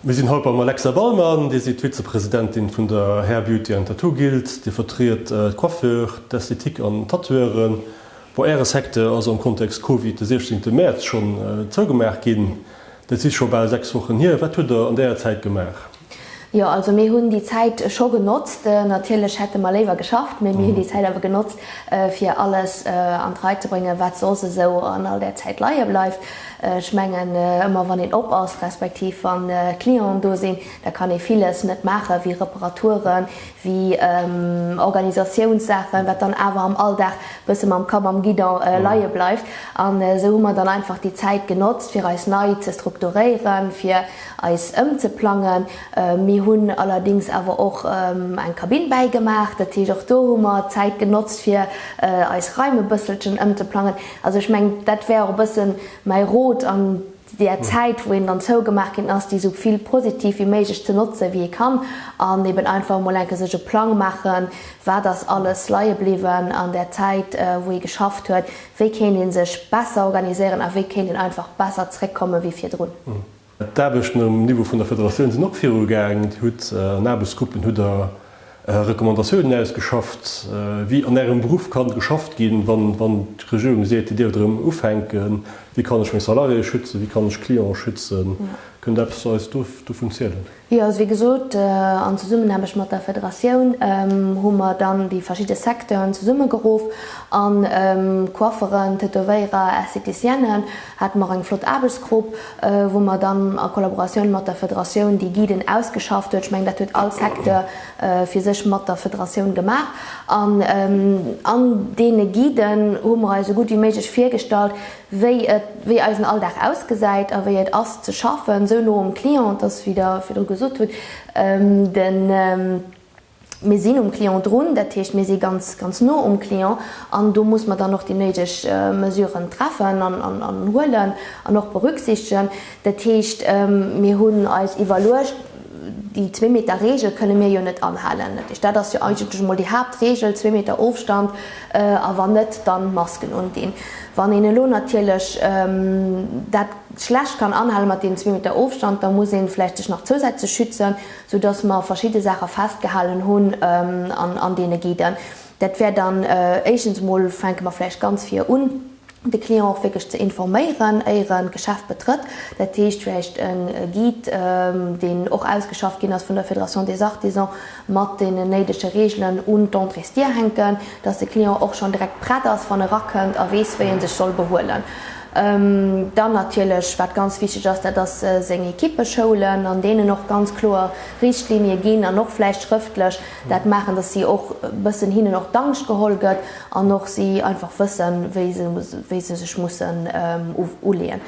Mir sinn haut beim Alexa Ballmann. Dir sidd Vizepresidentin vun der Hair, Beauty and Tattoo Guild. Dir vertriet d'Coiffeur, d'Esthétique an d'Tatoueuren. Bon, Äre Secteur ass am Kontext Covid de 16 Mäerz schonn zougemaach ginn. Dat si scho bal 6 Wochen hier. Wat hutt Der an däer Zäit gemaach? Jo, also mir hunn déi Zäit scho genotzt. Natierlech hätte mer léiwer geschafft, mee mir hunn déi Zäit awer genotzt, fir alles an d'Rei ze bréngen, wat soss esou an all där Zäit leie bleift. Ech mengen, ëmmer wann een op ass, respektiv wann Clienten do sinn, da kann ee villes net maachen, wéi Reparaturen, wéi Organisatiounssaachen, wat dann awer am Alldag bësse mam Kapp am Guidon leie bleift. An esou hu mer dann einfach déi Zäit genotzt, fir eis nei ze strukturéieren, fir eis ëmzeplangen. Mir hunn allerdings awer och eng Kabinn bäigemaach, dat heescht och do hu mer d'Zäit genotzt fir eis Raim e bësselchen ëmzeplangen. Also ech mengen, dat wär och e bësse mäi Rot an där Zäit wou een dann zougemaach ginn ass, déi esou vill positiv wéi méiglech ze notze wéi ee kann an eben einfach emol enke sech e Plang maachen, wat ass alles leie bliwwen an där Zäit wou ee geschafft huet, wéi kéint ee sech besser organiséieren a wéi kéint een einfach besser zréckkomme wéi virdrun. D'Aarbechten um Niveau vun der Federatioun sinn och virugaang. Dir hutt an Aarbechtsgruppen hutt Der Recommandatiounen ausgeschafft, wéi an Ärem Beruff kann geschafft ginn, wann d'Regierung seet, Dir dierft erëm ufänken. Wéi kann ech meng Salariéë schützen? Wéi kann ech Clientë schützen? Kënnt Der eppes eis dovun zielen? Jo, also wéi gesot, an Zesummenaarbecht mat der Federatioun hu mer dann déi verschidde Secteuren zesummegeruff an Coifferen, Tätowéierer, Esthéticienen hate mer eng flott Aarbechtsgrupp, wou mer dann a Kollaboratioun mat der Federatioun déi Guiden ausgeschafft huet. Ech mengen, dat huet all Secteur fir sech mat der Federatioun gemaach. An an deene Guiden hu mer eis esou gutt wéi méiglech virgestallt, wéi et, wéi eisen Alldag ausgesäit a wéi et ass ze schaffen, esou no um Client, dass, wéi Der virdru gesot hutt, de, mir sinn um Client drun, dat heescht, mir si ganz, ganz no um Client an do muss mer dann och déi néideg Mesuren treffen an, an huelen an och berücksichtegen. Dat heescht, mir hunn eis iwwerluecht, déi Zwee-Meter-Reegel kënne mir jo net anhalen. Dat heescht, dat ass jo eigentlech emol déi Haaptreegel, Zweemeter Ofstand a wann net, dann Masken undinn. Wann een elo natierlech dat schlecht kann anhale mat deenen Zweemeter Ofstand, da muss ee vläicht sech nach zousätzlech schützen, soudass mer verschidde Saache festgehalen hunn an deene Guiden. Dat wär dann éischtens emol, fänke mer vläicht ganz vir un, de Client och wierklech ze informéieren, éier en d'Geschäft betrëtt. Dat heescht vläicht e Guide, deen och ausgeschafft ginn ass vun der Fédération des Artisans, mat deenen néidege Reegelen un d'Entréesdier hänken, dass de Client och schonn direkt prett ass, wann e rakënnt a weess, wéi e sech soll behuelen. Dann natierlech, wat ganz wichteg ass, dat ass seng Ekippe schoulen an deenen och ganz kloer Richtlinie ginn an och vläicht schrëftlech dat maachen, dass si och e bëssen hinnen och d'Angscht geholl gëtt an och si einfach wëssen, wéi se, wéi se sech mussen uleeën.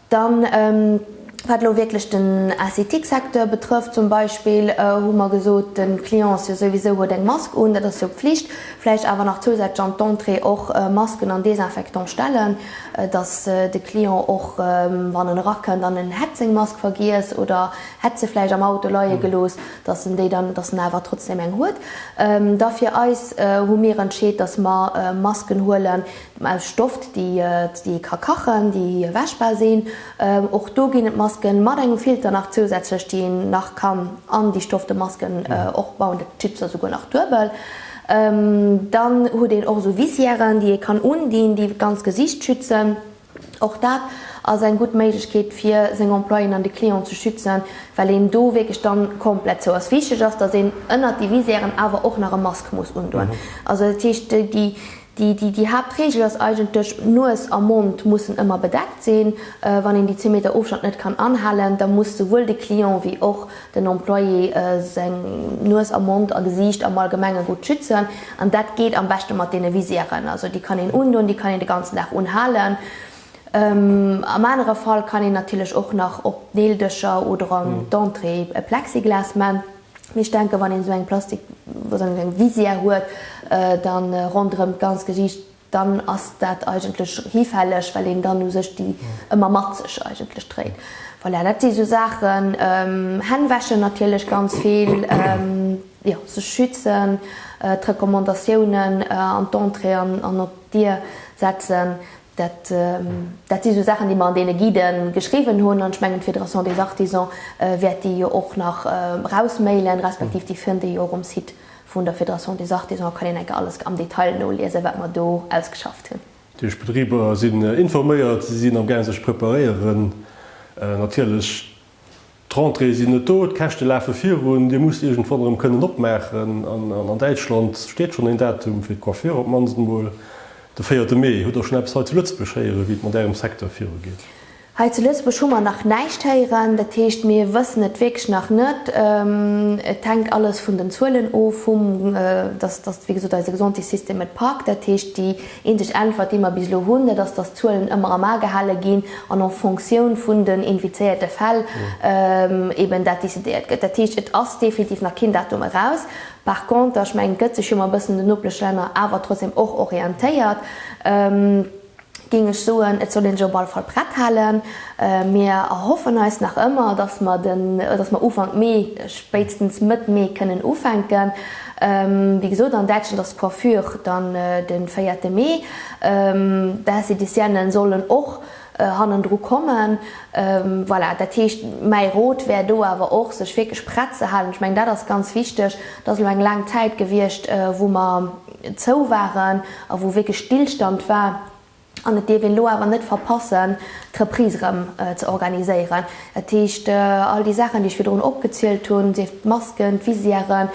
Dann, wat elo wierklech den Esthétique-Secteur betrëfft zum Beispill, hu mer gesot, de Client ass jo souwisou, huet eng Mask un, dat ass jo Pflicht, vläicht awer nach zousätzlech an d'Entrée och Masken an Desinfectant stellen, dass de Client och, wann en erakënnt an en hätt seng Mask vergiess oder hätt se vläicht am Auto leie gelooss, dass en déi dann, dass en awer trotzdem eng huet. Da fir eis hu mir entscheet, dass mer Masken huelen aus Stoft, déi déi ee ka kachen, déi wäschbar sinn. Och do ginn et Masken mat engem Filter nach zousätzlech, déi een nach kann an déi stofte Masken och bauen. Dat schützt da souguer nach duebel. Dann huet een och esou Visièren, déi ee kann undinn, déi d'ganz Gesiicht schützen. Och dat ass eng gutt Méiglechkeet fir seng Employéen an de Client ze schützen, well een do wierklech dann komplett zou ass. Wichteg ass, datt een ënnert déi Visièren awer och nach e Mask muss undoen. Also dat heescht, déi, déi Haaptreegel ass eigentlech, Nues a Mond mussen ëmmer bedeckt sinn. Wann een déi 10 Meter Ofstand net kann anhalen, da muss souwuel de Client wéi och den Employé seng Nues a Mond a Gesiicht am Allgemenge gutt schützen. An dat geet am beschte mat deene Visièren. Also déi kann een undoen, déi kann een de ganzen Dag unhalen. Am anere Fall kann een natierlech och nach op d'Neeldëscher oder an d'Entrée e Plexiglas man. Mee ech denken, wann een esou eng Plastik, esou eng Visière huet, da ronderëm d'ganz Gesiicht, dann ass dat eigentlech hifälleg, well een dann u sech déi ëmmer mat sech eigentlech dréit. Voilà, dat si sou Saachen. Hänn wäschen natierlech ganz vill, jo, sech schützen, d'Recommandatiounen an d'Entrée an op d'Dier setzen. Dat, dat si sou Saachen, déi mer an deene Guiden geschriwwen hunn. An ech mengen, d'Fédération des Artisans wäert déi jo och nach erausmailen, respektiv déi fënnt ee jo och um Site vun der Fédération des Artisans, kann een enke alles am Detail noliesen, wat mer do ausgeschafft hunn. Déi Betriber sinn informéiert, si sinn am gaang sech preparéieren. Natierlech D'Rentrée sinn net do, d'Käschte lafe virun, Dir musst iergendwann erëm kënnen opmaachen. An an Däitschland steet schonn een Datum fir d'Coiffure, op d'mannst emol de véierte Mee. Hutt Der schonn eppes hei zu Lëtzebuerg héieren, wéi et mat Ärem Secteur virugeet? Hei zu Lëtzebuerg hu mer nach näischt héieren. Dat heescht, mir wëssen et wierklech nach net. Et hänkt alles vun den Zuelen of, vum, dass, dass, wéi gesot, eise Gesondheetssystem et packt. Dat heescht, déi Eenzeg Äntwert, déi mer bis elo hunn, dat ass, dass d'Zuelen ëmmer am A gehale ginn an en Fonctioun vun den infizéierte Fäll eben dat decidéiert gëtt. Dat heescht, et ass definitiv nach keen Datum eraus. Par contre, ech mengen, et gëtt sech jo mol e bëssen den Nopeschlänner awer trotzdem och orientéiert, géing ech soen, et soll ee sech op alle Fall prett halen. Mir erhoffen eis nach ëmmer, dass mer den, dass mer Ufank Mee, spéitstens Mëtt Mee kënnen ufänken. Wéi gesot, an Däitschland ass d'Coiffure dann de véierte Mee. D'Esthéticienne sollen och hannendru kommen. Voilà, dat heescht, mäi Rot wär do awer och, sech wierklech prett ze halen. Ech mengen, dat ass ganz wichteg. Et ass elo eng laang Zäit gewiescht, wou mer zou waren a wou wierklech Stillstand war. An et dierf een elo awer net verpassen, d'Reprise erëm ze organiséieren. Dat heescht, all déi Saachen, déi ech virdrun opgezielt hunn, sief d'Masken, d'Visièren,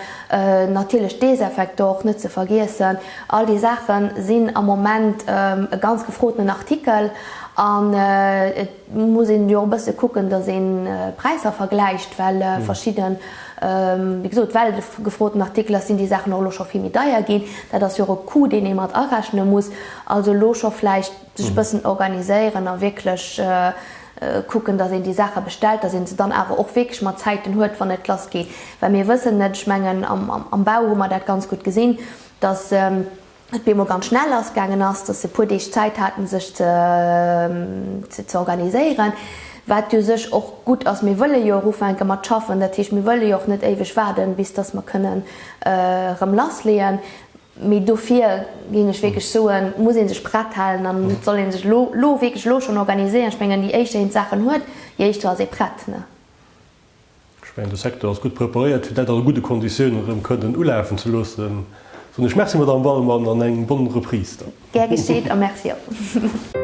natierlech d'Desinfectant och net ze vergiessen, all déi Saache sinn am Moment e ganz gefrotenen Artikel. An et muss een jo och e bësse kucken, datt een d'Präisser vergläicht, well verschidden, wéi gesot, well et e gefroten Artikel ass, sinn déi Saachen och elo scho vill méi deier ginn. Dat ass jo och e Coût, deen ee mat arechne muss. Also elo scho vläicht sech e bëssen organiséieren a wierklech kucken, datt een déi Saache bestellt, datt ee se dann awer och wierklech mat Zäiten huet, wann et lassgeet. Well mir wëssen net, ech mengen am Bau hu mer dat ganz gutt gesinn, datt et bemol ganz schnell lass gaangen ass, dass se e puer Deeg Zäit haten, sech ze organiséieren, wat u sech och gutt ass. Mir wëlle jo och ufänke mat schaffen, dat heescht, mir wëlle jo och net éiweg waarden, bis dass mer kënnen erëm lassleeën. Mee dofir géing ech wierklech soen, muss ee sech prett halen an et soll ee sech elo, elo, wierklech elo schonn organiséieren. Ech mengen, déi éischter een d'Saachen huet, déi éischter ass ee prett. Ech mengen, de Secteur ass gutt preparéiert, fir dat a gudde Konditiounen erëm kënnen ulafen ze loossen. Soen ech Merci, Madamm Wallmann, an eng bonne Reprise dann. Gär geschitt a Merci och.